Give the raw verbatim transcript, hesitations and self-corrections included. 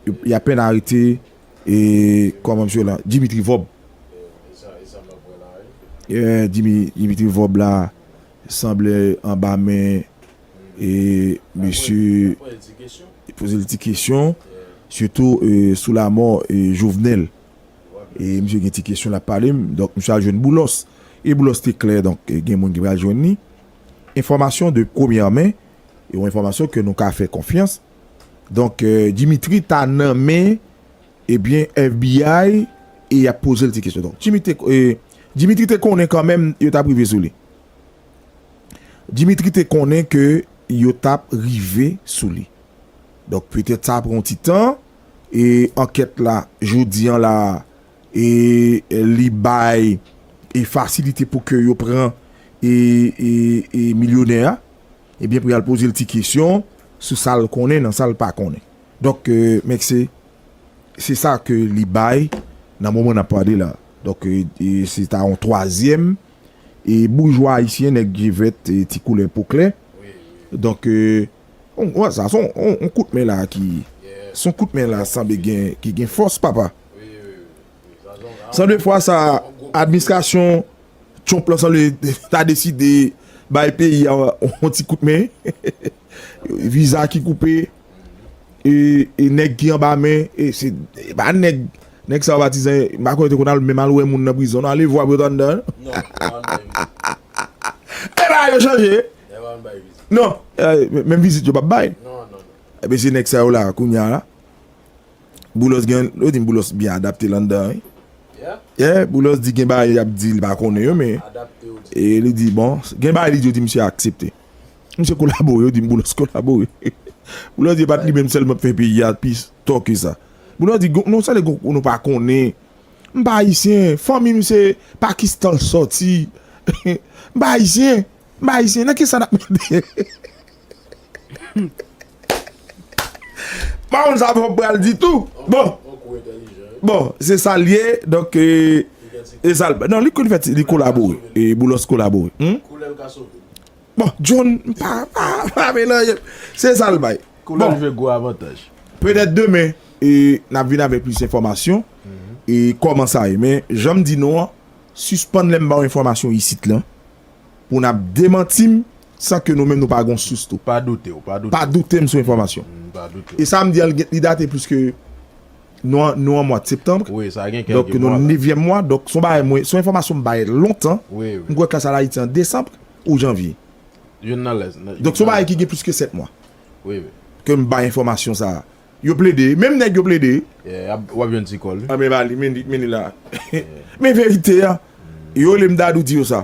Y apèn arete, e, kòman misye la, Dimitri Vorbe. E, Dimi- Dimitri Vorbe la sanble anba men, e, mesye poze l ti kesyon, sitou, e, sou lamò, e, Jovenel. E misye gen ti kesyon l ap pale m, donk misye al jwenn Boulos. E Boulos te klè, donk, e, gen moun ki pral jwenn li. Enfòmasyon de premyè men, e yon enfòmasyon ke nou ka fè konfyans. Donk, e, Dimitri ta nan men, ebyen, F B I, e y ap poze l ti kesyon. Donk, Dimitri, e, Dimitri te konnen kanmenm yo t ap rive sou li. Dimitri te konnen ke yo t ap rive sou li. Donk, petèt sa pran yon ti tan, e ankèt la, jodi an la, e li bay, e fasilite pou ke yo pran, e, e, e milyonè a, ebyen, pou y al poze l ti kesyon sou sa l konnen, nan sa l pa konnen. Donk, e, men se, se sa ke li bay nan moman n ap pale la. Donk, e, e se ta yon twazyèm, e boujwa ayisyen, nèg je vèt, e ti koulè po klè. Donk, e, on, wè, sa, se on, on, on kout men la ki, se on kout men la, sanble gen, ki gen fòs, papa. Sanble fwa sa, administrasyon Trump la sanble ta deside bay peyi a yon ti kout men. Viza ki koupe, e, e nèg ki anba men, e se, e pa nèg, nèg sa yo patizan, m pa konnen te konn al, menm al wè moun nan prizon, non, ale vwa pou yo t anndan. E bagay yo chanje. Non, e, menm vizit yo p ap bay. Ebyen, se nèg sa yo la, kounye a la. Boulos gen, yo di m Boulos byen adapte la anndan, wi. Yeah, Boulos di gen bagay y ap di, li pa konnen yo, men, e li di, bon, gen bagay li di, yo di misye aksepte. Misye kolabore, yo di m Boulos kolabore. Boulos di e pa t li menm sèlman k fè peyi a pi tò ke sa. Boulos di, gon, non, sa le gon, nou pa konnen. M pa ayisyen, fanmi m se Pakistan l sòti. M pa ayisyen, m pa ayisyen, nan kisa n ap mete? Pa konn sa fò pral ditou. Bon. Bon, se sa l ye, donk, e, e sa l, non, li konn fè ti, li kolabore, e Boulos kolabore. Hmm? Bon, John, pa, pa, pa melanje. Se sa l bay. Koulè l jwe gwo avantaj. Petèt demen, e, n ap vin avèk plis enfòmasyon, e kòman sa ye. Men, jan m di nou an, sispann lè m ba w enfòmasyon isit lan, pou n ap demanti m, san ke nou menm nou pa gon sous tou. Pa doute w, pa doute. Pa doute m sou enfòmasyon. Mm, pa doute w. E sa m di an, li date plis ke nou an, nou an mwa septanm. Wi, sa gen kèk mwa. Donk, nou nevyèm mwa, donk, se yon bagay mwen, se yon enfòmasyon m bay lontan. Wi, wi. M kwè Klas al Ayiti an desanm ou janvye. Youn nan lè. Donk, se yon bagay ki gen plis ke sèt mwa. Wi, wi. Ke m bay enfòmasyon sa a. Yo plede, menm nèg yo plede. Yeah, w ap jwenn ti kòl, wi. Anben, ba li, men li, men li la. Men verite a. Yo rele m Dadou di yo sa.